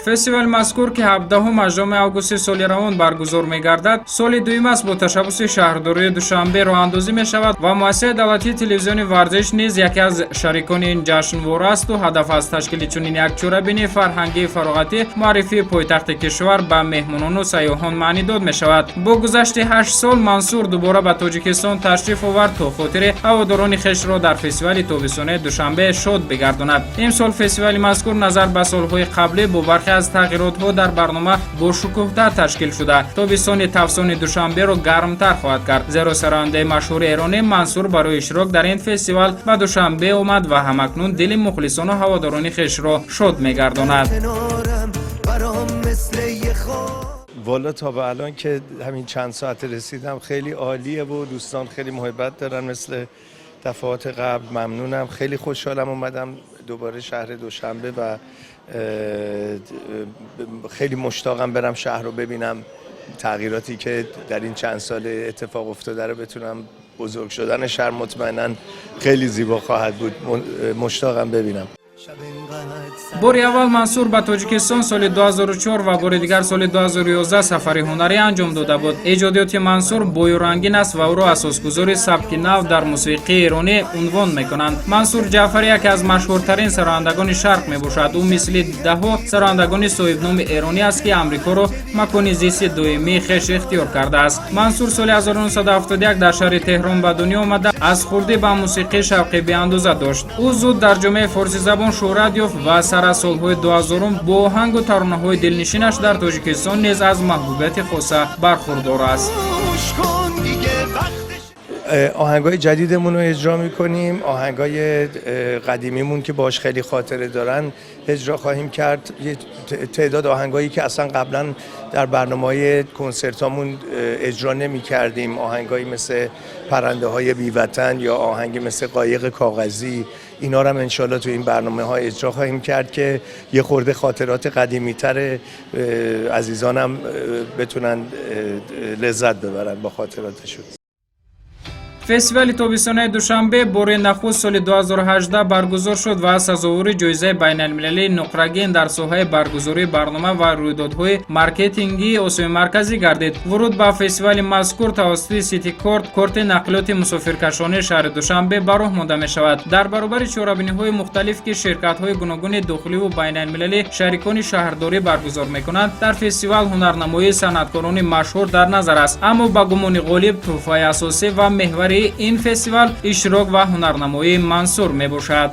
Фестивали мазкур, ки 17-18 августи соли равон баргузор мегардад, соли дуюм аст бо ташаббуси шаҳрдории Душанбе роҳандозӣ мешавад ва муассисаи давлатии телевизиони варзиш низ яке аз шарикони ин ҷашнвора асту ҳадаф аз ташкили чунин як чорабинии фарҳангии фароғатӣ муаррифии пойтахти кишвар ба меҳмонону сайёҳон маънидод мешавад. Бо гузашти 8 сол Мансур дубора ба Тоҷикистон ташриф овард, то хотири ҳаводорони хешро дар фестивали тобистонаи Душанбе шод бигардонад. Имсол фестивали мазкур назар ба солҳои қаблӣ бо бархе аз тағйиротҳо дар барнома бошукӯҳтар ташкил шуда, тобистони тафсони Душанберо гармтар хоҳад кард, зеро сарояндаи машҳури эронӣ Мансур барои иштирок дар ин фестивал ба Душанбе омад ва ҳамакнун дили мухлисону ҳаводорони хешро шод мегардонад. والا تا به الان که همین چند ساعت رسیدم، خیلی عالیه و دوستان خیلی محبت دارن، مثل دفعات قبل. ممنونم، خیلی خوشحالم اومدم دوباره شهر دوشنبه و خیلی مشتاقم برم شهر رو ببینم، تغییراتی که در این چند سال اتفاق افتاده رو بتونم. بزرگ شدن شهر مطمئنا خیلی زیبا خواهد بود. مشتاقم ببینم. Бори аввал Мансур ба Тоҷикистон соли 2004 ва бори дигар соли 2011 сафари ҳунарӣ анҷом дода буд. Эҷодиёти Мансур бою рангин аст ва ӯро асосгузори сабки нав дар мусиқии эронӣ унвон мекунанд. Мансур Ҷаъфарӣ яке аз машҳуртарин сарояндагони шарқ мебошад. Ӯ мисли даҳҳо сарояндагони соҳибноми эронӣ аст, ки Амрикоро макони зисти доимии хеш ихтиёр кардааст. Мансур соли 1971 дар шаҳри Теҳрон ба дунё омада, аз хурдӣ ба мусиқӣ шавқи беандоза дошт. Ӯ зуд дар ҷомеаи форсизабон шӯҳрат ёфт ва сар аз солҳои 2000 бо оҳангу таронаҳои дилнишинаш дар Тоҷикистон низ аз маҳбубияти хоса бархурдор аст. آهنگای جدیدمون رو اجرا میکنیم، آهنگای قدیمیمون که باش خیلی خاطره دارن اجرا خواهیم کرد. یه تعداد آهنگایی که اصلا قبلا در برنامه های کنسرتامون اجرا نمی کردیم، آهنگایی مثل پرنده های بیوطن یا آهنگ مثل قایق کاغذی، اینا رو هم انشالله تو این برنامه ها اجرا خواهیم کرد که یه خورده خاطرات قدیمی تر عزیزانم بتونن لذت ببرن با خاطراتشون. Фестивали тобистонаи Душанбе бори нахуст соли 2018 баргузор шуд ва сазовори ҷоизаи байналмилалии нуқрагин дар соҳаи баргузории барнома ва рӯйдодҳои маркетингии Осиёи Марказӣ гардид. Вуруд ба фестивали мазкур тавассути Ситикорт, корти нақлиёти мусофиркашонии шаҳри Душанбе, ба роҳ монда мешавад. Дар баробари чорабиниҳои мухталиф, ки ширкатҳои гуногуни дохиливу байналмилалӣ, шарикони шаҳрдорӣ баргузор мекунанд, дар фестивал ҳунарнамоии санъаткорони машҳур дар назар аст. Аммо ба гумони ғолиб, тӯҳфаи асосӣ ва меҳвари ин фестивал иштирок ва ҳунарнамоии Мансур мебошад.